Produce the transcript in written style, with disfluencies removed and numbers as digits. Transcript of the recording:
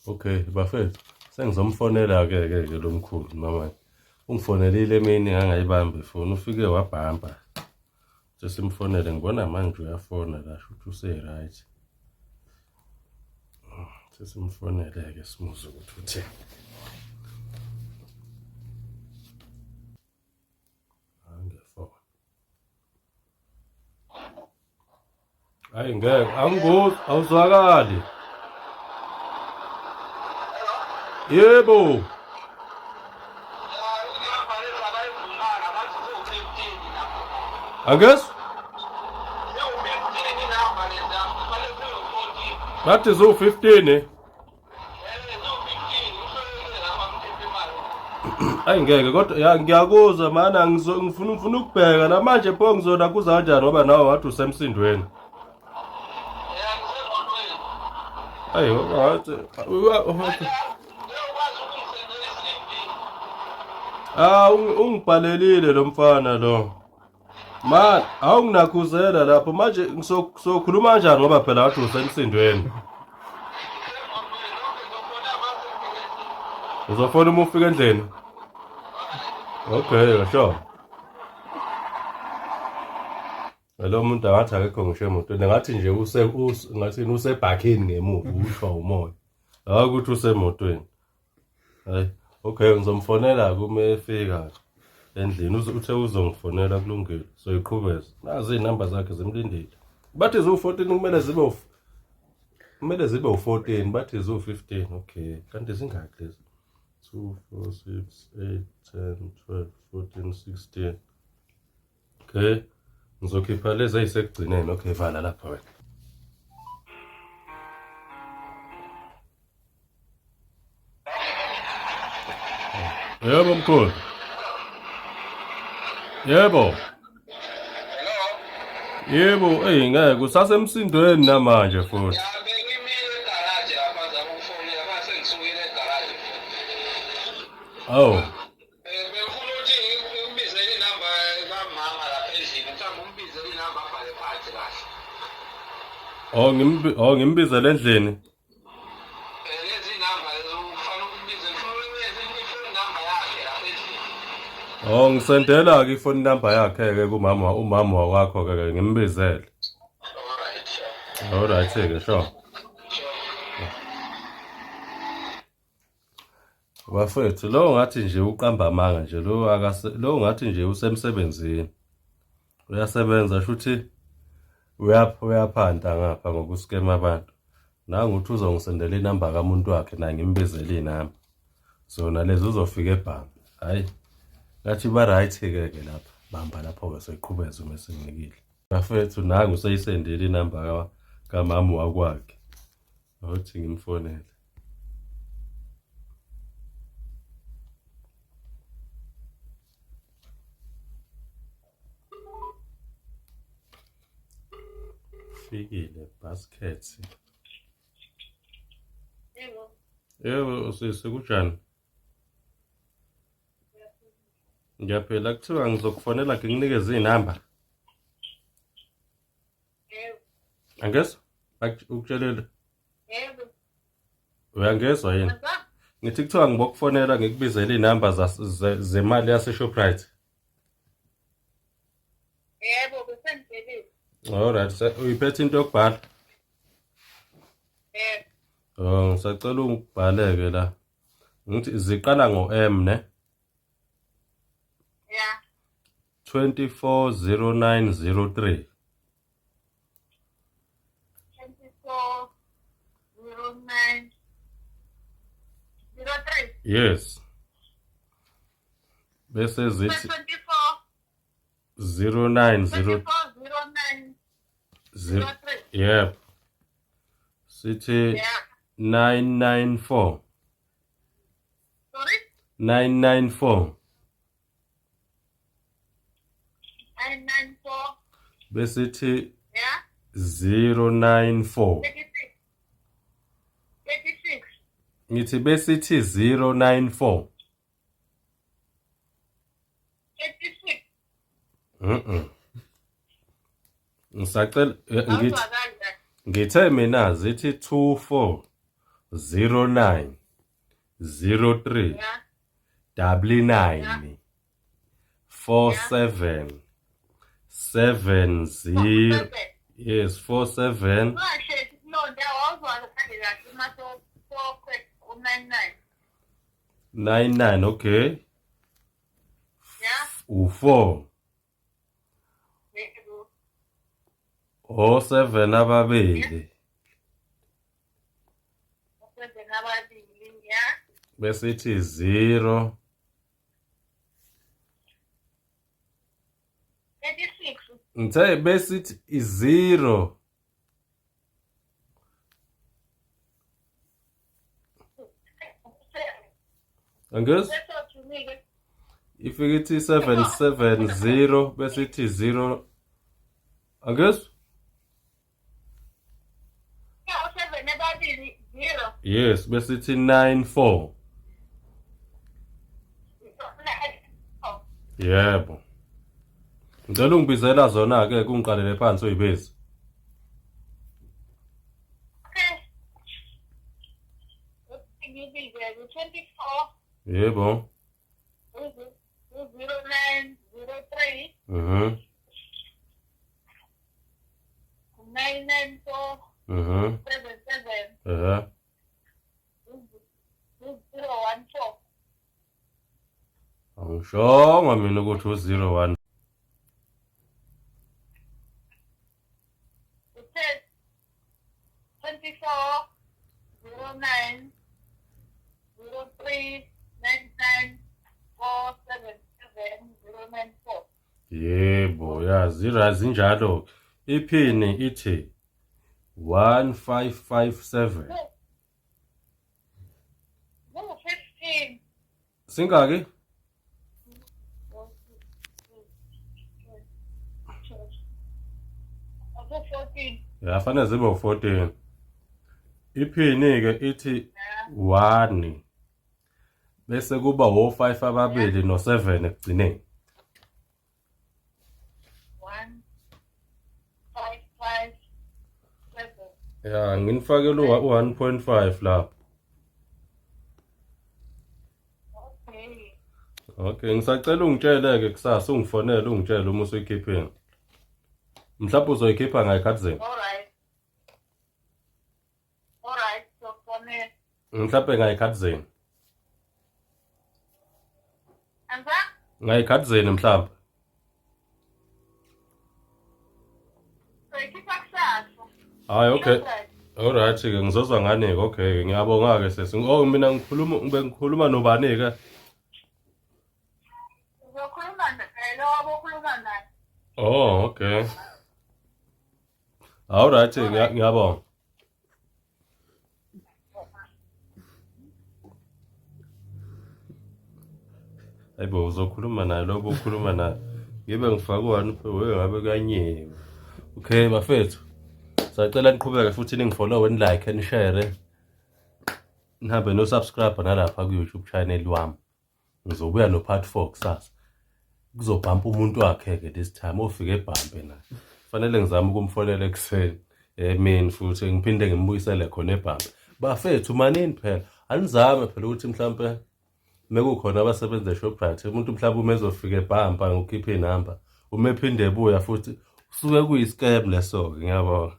Okay bafethu sengizomfonela ke ke ke lo mkhulu mama ungifonelile emini ngangayibamba ifoni ufike wabhampa sesimfonele ngibona manje uyafona la shuthi use-right sesimfonele-ke simuzwe ukuthi uthini Angefona. Hayi ngeke angikuzwa awuzwakali. Yebo. Angezwa? Bathi ziwu-15 eh? Ayi ngeke kodwa ya ngiyakuzwa mana ngifuna ngifuna ukubheka namanje pho ngizona kuza kanjani ngoba nawe wathi usemsindweni. Ayi wathi Ah ungibhalelile lo mfana lo. Man, awunginakhuzela lapho manje ngisokhuluma kanjani ngoba phela wathi usemsindweni. Uzofona uma ufika endlini. Okay, sure. Lo muntu angathi akekho ngisho emotweni ngathi nje use ngathi usebhakhini ngemuva ushwa umoya. Hayi ukuthi usemotweni. Hayi, okay ngizomfonela kuma efika endlini uthe uzongifonela kulungile. Soyiqhubeza. Nazi izinamba zakhe zimlindile. Bathi ziwu-14 kumele zibe kumele zibe u-14 bathi ziwu-15 okay kanti zingaki lezi 2 4 6 8 10 12 14 16 Okay. Ngizokhipha lezi ezisekugcineni. Okay, vala lapha wena. Yebo mkhulu. Yebo. Yebo, ey ngeke usasemsindweni namanje futhi. Awu. Bengifuna ukuthi ngikubizele inamba kamama lapha endlini, mhlawumbe umbizele inamba abhale phansi kahle. Oh ngimbi oh ngimbizele endlini. Eh lezi namba lezi ufanele umbize, ngifuna unikeze ifoni number yakhe lapha endlini. Oh ngisendela ke ifoni number yakhe ke kumama umama wakho ke ke ngimbizele. Alright. Alright ke sure. Sure. Bafethu lo ngathi nje uqamba amanga nje lo akase lo ngathi nje usemsebenzini. Uyasebenza shuthi uyapha uyaphanta ngapha ngokuskema abantu. Nangu uthi uzongisendela inamba kamuntu wakhe naye ngimbizele inamba. Zona lezi uzofika ebhange. Hayi. Ngathi ba right ke ke lapha. Bamba lapho ke seqhubeza uma senginikile. Bafethu nangu useyisendile inamba kamama wakwakhe. Awuthi ngimfonele. Fikile basket. Yebo. Yebo sisi kunjani? Ngiyaphila kuthiwa ngizokufonela ngikunikeze iy'namba. Yebo. Angezwa? Ukutshelile? Yebo. Uyangezwa yini? Ngithi kuthiwa ngibokufonela ngikubizele iy'namba zemali yase-Shoprite. Yebo, besengitshelile. Alright, uyiphethe into yokubhala? Yebo. Oh, ngisacela ungibhaleke la. Ngithi ziqala ngo-M ne? Yeah. 240903. 240903. Yes. Bese zithi 24 090 2409 03. Yep. Sithi Yeah. 994. Sorry? 994. 994. Besithi Yeah. 094. 36. 36. Ngithi besithi 094. 36. Mhm. Ngisacela ngithi Awuzwakali kahle. ngithe mina zithi 24 09 03 Yeah. 99 47 70. Yes, 47. Ungasheshi kulonda wawuzwakali kahle uma sowuqeda u-99. 99, okay. Yeah. U4. Yebo. O7 ababili. Seven ababili, yeah. Bese ithi 0. 36. Ngithe bese ithi i-0. Angizwa? Bese uthini-ke? Ifike ithi 770 bese ithi 0. Angizwa? U-seven ababili, zero. Yes, bese ithi 94. Oh, Yebo. Ngicela ungibizela zona ke kungiqalele phansi uyibize. Okay. Ngibize ku-24 Yebo. 09 03 994 77 014. Angishongo mina ukuthi u01. Uthe 24 09 03 99 477 094. Yebo, yazi razi injalo. Iphini ithi 1557. Ku-15. Singaki? Ku-14. Ya fanele zibe u14. Iphini ke ithi 1 bese kuba wo5 ababili no7 ekugcineni. 1 5 5 7. Ya nginifakele u1.5 lapho. Okay. Okay, ngisacela ungitshele ke kusasa ungifonele ungitshele uma usuyikhiphile. Mhlawumbe uzoyikhipha ngayikhathi zini? All right. All right, so fonela. Mhlawumbe ngayikhathi zini? Angwa? Ngayikhathi zini mhlawumbe? Soyikhipha kusasa. Hayi, okay. Alright ke ngizozwa ngani ke, okay ke ngiyabonga ke sesi. Oh mina ngikhuluma ngibe ngikhuluma nobani ke? Uzokhuluma naye lo obukhuluma naye. Oh, okay. Alright ke ngiyabonga. Hayibo uzokhuluma naye lo obukhuluma naye. Ngibe ngifake u-one we ngabe kuyanyiwe. Okay bafethu. Sacela niqhubeke futhi ningifollow, ni-like, ni-share. Nihambe no-subscribe nalapha ku-YouTube channel wami. Ngizobuya no part 4 kusasa. Kuzobhampa umuntu wakhe ke this time ofike ebhampe naye. Fanele ngizame ukumfonela ekuseni emini futhi ngiphinde ngimbuyisele khona ebhampe. Bafethu manini phela. Anizame phela ukuthi mhlampe mekukhona abasebenza eShoprite umuntu mhlawumbe uma ezofika ebhampa ngokukhipha inamba uma ephinde ebuya futhi kusuke kuyi-scam leso-ke ngiyabonga.